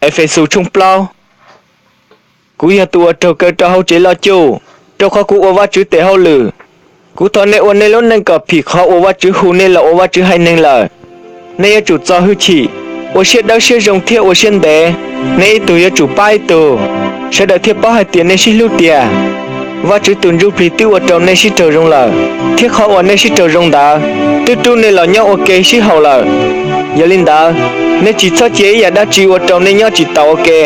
Efexus tshooj plaub. Kuv yog tus uas raug kaw rau hauv tsev loj cuj, rau qhov kuv ua Vajtswv tes hauj lwm. Kuv thov nej ua nej lub neej kom phim qhov uas Vajtswv hu nej los ua Vajtswv haiv neeg lawm. Nej yuav tsum txo hwj chim, ua siab dawb siab zoo thiab ua siab ntev, nej ib tug yuav tsum pab ib tug, sawv daws thiaj paub hais tias nej sib hlub tiag. Vajtswv tus Ntsujplig twb ua rau nej sib raug zoo lawm, thiab qhov uas nej sib raug zoo ntawd twb rub nej los nyob ua ke sib haum lawm. Yog li ntawd, nej tsis txhob cia ib yam dab tsi ua rau nej nyob tsis taus ua ke.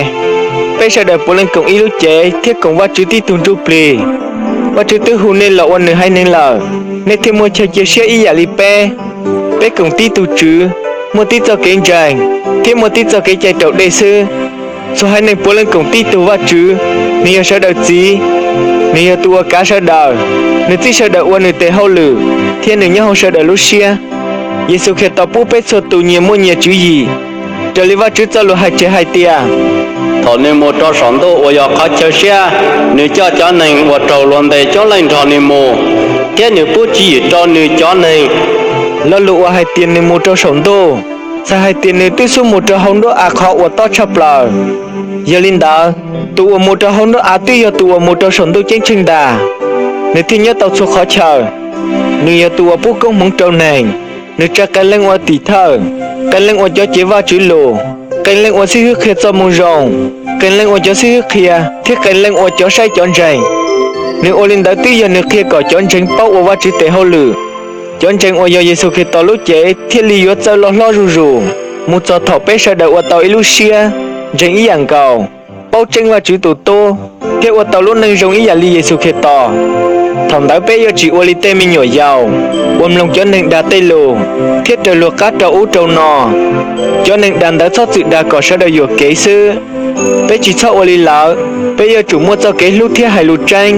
Peb sawv daws puav leej koom ib lub cev thiab koom Vajtswv tib tug Ntsujplig. Vajtswv twb hu nej los ua nws haiv neeg lawm, nej thiaj muaj chaw cia siab ib yam li peb. Peb koom tib tug Tswv, muaj tib txoj kev ntseeg, thiab muaj tib txoj kev cai raus dej xwb. Txhua haiv neeg puav leej koom tib tug Vajtswv, nws yog sawv daws txiv, nws yog tus uas kav sawv daws, nws txib sawv daws ua nws tes hauj lwm, thiab nws nyob hauv sawv daws lub siab. Yexus Khetos pub peb txhua tus nyias muaj nyias tswv yim, raws li Vajtswv txoj lus hais tseg hais tias, thaum nws mus rau saum ntuj uas yog qhov chaw siab, nws coj cov neeg uas raug luag ntes coob leej nrog nws mus, thiab nws pub tswv yim rau nws cov neeg. Lo lus uas hais tias nws mus rau saum ntuj txhais hais tias nws twb xub mus rau hauv nruab av qhov uas tob tshaj plaws. Yog li ntawd, tus uas mus rau hauv nruab av twb yog tus uas mus rau saum ntuj ceeb tsheej ntag, nws thiaj nyob tau txhua qhov chaw. Nws yog tus uas pub koob hmoov rau neeg, nws tsa qee leej ua tim thawj, qee leej ua cov cev Vajtswv lus, qee leej ua xib hwb qhia Txojmoo Zoo, qee leej ua cov xib hwb qhia, thiab qee leej ua cov saib cov ntseeg. Nws ua li ntawd twb yog nws qhia kom cov ntseeg paub ua Vajtswv tes hauj lwm. Cov ntseeg uas yog Yexus Khetos lub cev thiaj li yuav txawj loj hlob zuj zus, mus txog thaum peb sawv daws ua tau ib lub siab, ntseeg ib yam nkaus, paub tseeb Vajtswv tus Tub, thiab ua tau lub neej zoo ib yam li Yexus Khetos. Thaum ntawd peb yuav tsis ua li tej me nyuam yaus, uas mloog cov neeg dag tej lus, thiab raws luag qab rau ub rau no. Cov neeg dag ntawd txhob txwm dag kom sawv daws yuam kev xwb. Peb tsis txhob ua li lawv, peb yuav tsum muaj txoj kev hlub thiab hais lus tseeb,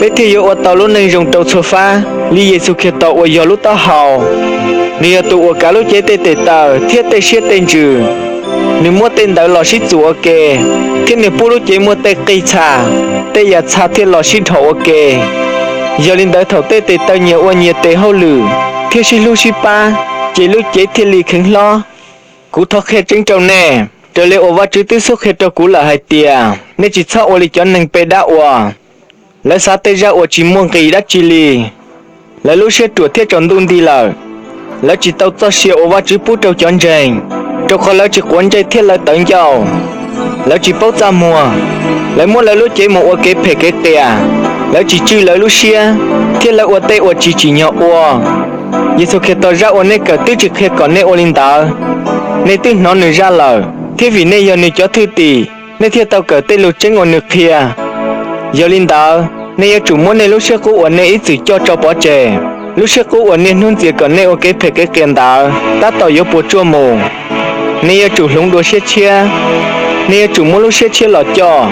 peb thiaj yuav ua tau lub neej zoo rau txhua fab li Yexus Khetos uas yog lub taub hau. Nws yog tus uas kav lub cev tej tes taw thiab tej siab tej ntsws. Nws muab tej ntawd los sib txuas ua ke, thiab nws pub lub cev muaj tej qig txha, tej yam txha thiaj los sib dhos ua ke. Yog li ntawd thaum tej tes taw nyias ua nyias tes hauj lwm thiab sib hlub sib pab, ces lub cev thiaj li kheev hlob. Kuv thov qhia tseeb rau nej, raws li uas Vajtswv twb xub qhia rau kuv lawm hais tias, nej tsis txhob ua li cov neeg pem dab ua. Lawv xav tej zaj uas tsis muaj nqis dab tsi li. Lawv lub siab ruam thiab tsaus ntuj nti lawm. Lawv tsis tau txoj sia uas Vajtswv pub rau cov ntseeg, rau qhov lawv tsis quav ntsej thiab lawv tawv ncauj. Lawv tsis paub txaj muag. Lawv muab lawv lub cev mus ua kev phem kev qias. Lawv tsis tswj lawv lub siab, thiab lawv ua tej uas tsis tsim nyog ua. Yexus Khetos zaj uas nej kawm twb tsis qhia kom nej ua li ntawd. Nej twb hnov nws zaj lawm, thiab vim nej yog nws cov thwj tim, nej thiaj tau kawm tej lus tseeb uas nws qhia. Yog li ntawd, nej yuav tsum muab nej lub siab qub uas nej ib txwm coj tso pov tseg, lub siab qub uas niaj hnub ntxias kom nej ua kev phem kev qias ntawd, tab tom yuav puas tsuaj mus. Nej yuav tsum hloov dua siab tshiab. Nej yuav tsum muab lub siab tshiab los coj.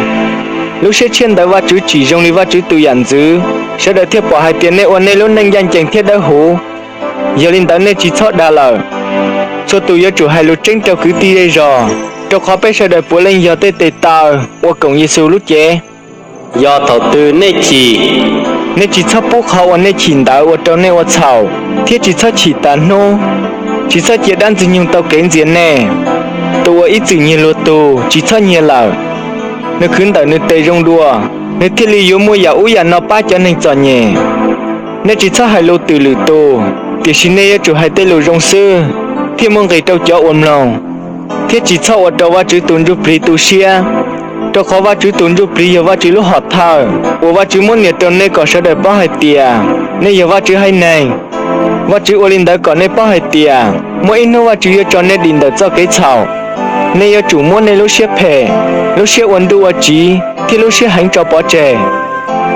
Lub siab tshiab ntawd Vajtswv tsim zoo li Vajtswv tus yam ntxwv, sawv daws thiaj pom hais tias nej ua nej lub neej ncaj ncees thiab dawb huv. Yog li ntawd nej tsis txhob dag lawm. Txhua tus yuav tsum hais lus tseeb rau kwv tij zej zog, rau qhov peb sawv daws puav leej yog tej tes taw uas koom Yexus lub cev. Yog thaum twg nej chim, nej tsis txhob pub qhov uas nej chim ntawd ua rau nej ua txhaum, thiab tsis txhob chim tas hnub. Tsis txhob cia dab Ntxwg nyoog tau kev ntxias nej. Tus uas ib txwm nyiag luag tug, tsis txhob nyiag lawm. Nws khwv ntawm nws tes zoo dua, nws thiaj li yuav muaj yam ub yam no pab cov neeg txom nyem. Nej tsis txhob hais lus twm lwm tus, tiam sis nej yuav tsum hais tej lus zoo xwb, thiaj muaj nqis rau cov uas mloog. Thiab tsis txhob ua rau Vajtswv tus Ntsujplig tu siab, rau qhov Vajtswv tus Ntsujplig yog Vajtswv lub hom thawj, uas Vajtswv muab nias rau nej kom sawv daws paub hais tias nej yog Vajtswv haiv neeg. Vajtswv ua li ntawd kom nej paub hais tias muaj ib hnub Vajtswv yuav tso nej dim ntawm txoj kev txhaum. Nej yuav tsum muab nej lub siab phem, lub siab ua ntuj ua tsiv thiab lub siab heev tso pov tseg.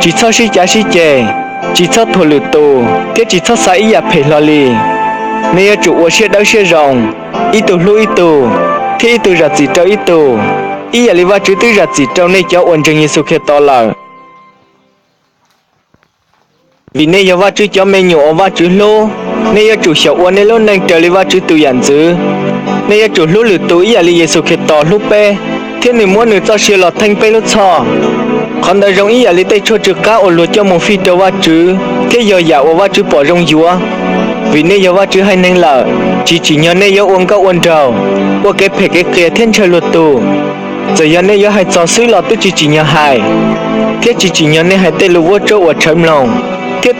Tsis txhob sib cav sib ceg, tsis txhob thuam lwm tus, thiab tsis txhob xav ib yam phem hlo li. Nej yuav tsum ua siab dawb siab zoo, ib tug hlub ib tug, thiab ib tug zam txim rau ib tug, ib yam li Vajtswv twb zam txim rau nej cov uas ntseeg Yexus Khetos lawm. Vim nej yog Vajtswv cov me nyuam uas Vajtswv hlub, nej yuav tsum xyaum ua nej lub neej raws li Vajtswv tus yam ntxwv. Nej yuav tsum hlub lwm tus ib yam li Yexus Khetos hlub peb, thiab nws muab nws txoj sia los theej peb lub txhoj. Qhov ntawd zoo ib yam li tej tshuaj tsw qab uas luag coj mus fij rau Vajtswv thiab yog yam uas Vajtswv pom zoo yuav. Vim nej yog Vajtswv haiv neeg lawm, tsis tsim nyog nej yuav ua nkauj ua nraug, ua kev phem kev qias thiab ntshaw luag tug. Txawm yog nej yuav hais txog xwb los twb tsis tsim nyog hais, thiab tsis tsim nyog nej hais tej lus vuab tsuab ua tshawv mloog.